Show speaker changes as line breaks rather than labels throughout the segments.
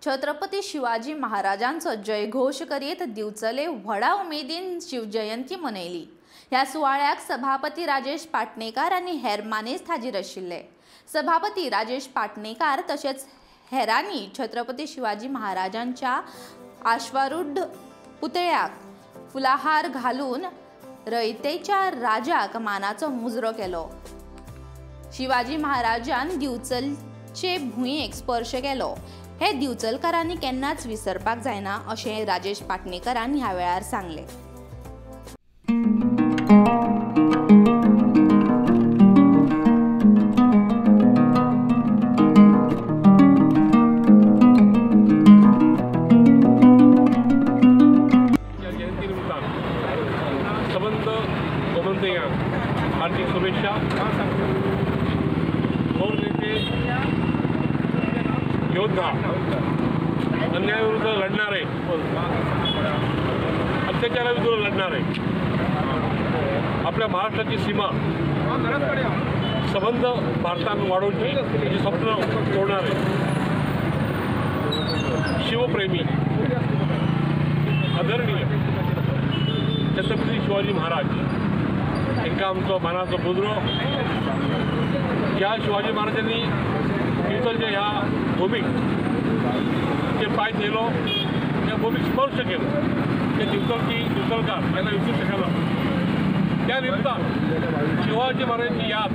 छत्रपती शिवाजी महाराजांचो जयघोष करीत दिवचले व्हडा उमेदीन शिवजयंती मनयली। ह्या सुवाळ्याक सभापती राजेश पाटणेकार आनी हेर मानेस्त हाजीर आशिल्ले। सभापती राजेश पाटणेकार तशेंच हेरांनी छत्रपती शिवाजी महाराजांच्या आश्वारूढ पुतळ्याक फुलाहार घालून रयतेच्या राजाक मानाचो मुजरो केलो। शिवाजी महाराजान दिवचलचे भुंयेक स्पर्श केलो हे दिवचलकारांनी केन्नाच विसरपाक जायना अशें राजेश पाटणेकरान ह्या वेळार सांगलें।
हार्दिक शुभेच्छा। थोर नेते, योद्धा, अन्यायाविरुद्ध लढणारे, अत्याचाराविरुद्ध लढणारे, आपल्या महाराष्ट्राची सीमा संबंध भारतात वाढवची याची स्वप्न तोडणारे, शिवप्रेमी आदरणीय छत्रपती शिवाजी महाराज हांकां आमचो मानाचो मुजरो। ह्या शिवाजी महाराजांनी दिवचलच्या ह्या भूमीक ते पांय थेयलो, त्या भूमीक स्पर्श केलो, ते दिवचलची दिवचलकार केन्ना विसरूंक शकना। त्या निमतान शिवाजी महाराजांची याद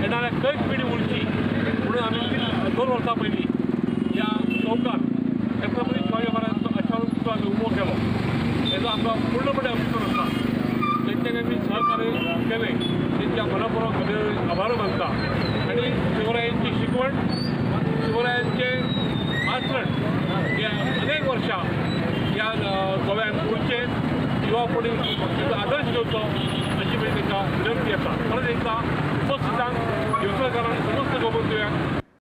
येणाऱ्या कैक पिढी उरची म्हणून आमी 2 वर्सां पयलीं ह्या चौकात छत्रपती शिवाजी महाराजांचो अश्वारूढ आमी उबो केलो। हेजो आमकां पूर्णपणे अभिमान आसा। तेंच्यांनी आमी सहकार्य केलें तेंच्या मनपूर्वक आभार मानता आनी शिवरायांची शिकवण, शिवरायांचें आचरण हे अनेक वर्सां ह्या गोव्यान उरचें, युवा पिढी तेचो आदर्श घेवचो अशी म्हजी तांकां विनंती आसा। परत एकदां उपस्थितांक, दिवचलकारांक, समस्त गोमंतव्यांक